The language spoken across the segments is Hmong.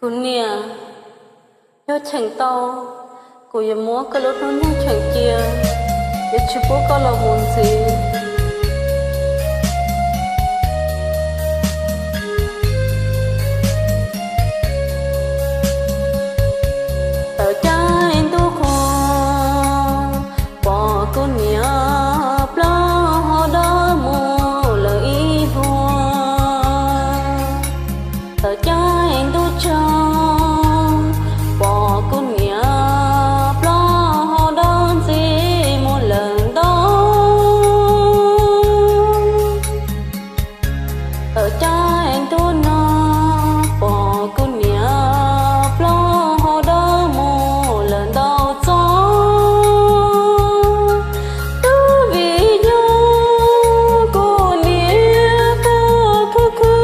Kuv niam, yog cheem tau, kuv yuav muab koj lub hnub nyoog cheem cia, yuav tsis pub koj los mus ntxiv. Tawm caij ntuj qhua, pom kuv niam plaub hau dawb mus lawm ib vuag. Tawm caij ntuj tsaus, pom kuv niam plaub hau dawb ntxiv mus lawm ntau. Tawm caij ntuj no, pom kuv niam plaub hau dawb mus lawm ntau txoj. Twb vim yog kuv niam tuag khwv khwv,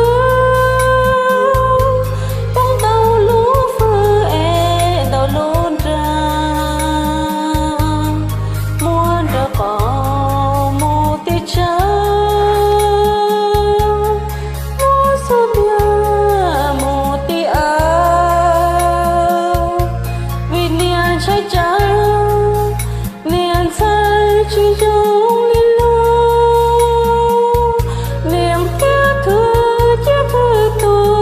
poob ntau lub fwj es ntau lub nra, muab nrawm qaum mus tim tsawv, muab xuas tiag mus tim av. Vim niam ntshai tsam niam ntxhais tsis zoo li luag, niam khiav khwv ciaj khwv tuag,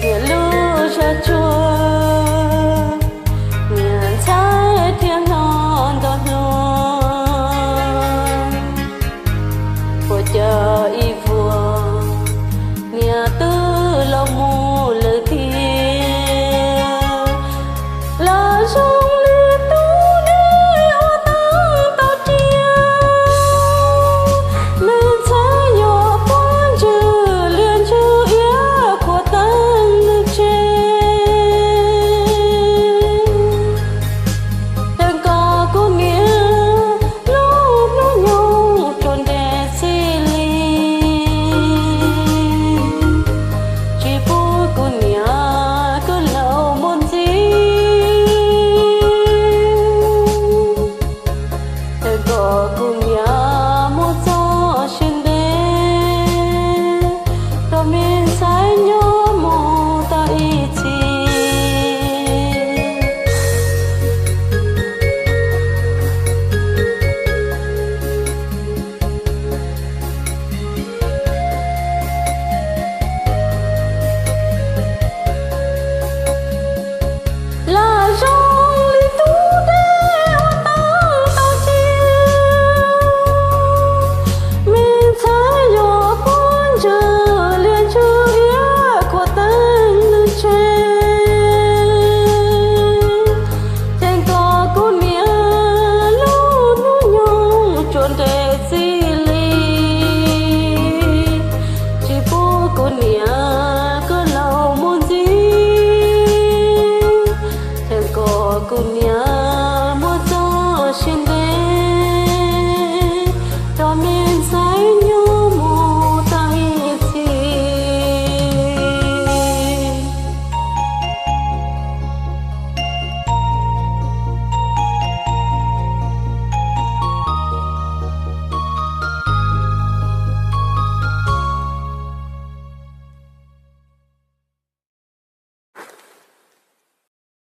niam lub zaj tsuag, niam ntxhais thiaj hlob nto hluas. Puas cas ib vuag niam twb los mus lawm tiag, los zoo li tub dej uas tau tau cia. Niam ntxhais yuav puab ntswg liag ntswg iab khuam teeb nws tseg. Ces kom kuv niam lub hnub nyoog tsuas nres txij li, tsis pub kuv niam koj los mus ntxiv. Ces kom kuv niam mus txog siab ntev, kom me ntxhais nyob mus tau ib txhis. Los zoo li tub dej uas tau tau cia, me ntxhais yuav puab ntswg liag ntswg iab khuam teeb nws tseg. Ces kom kuv niam lub hnub nyoog tsuas nres txij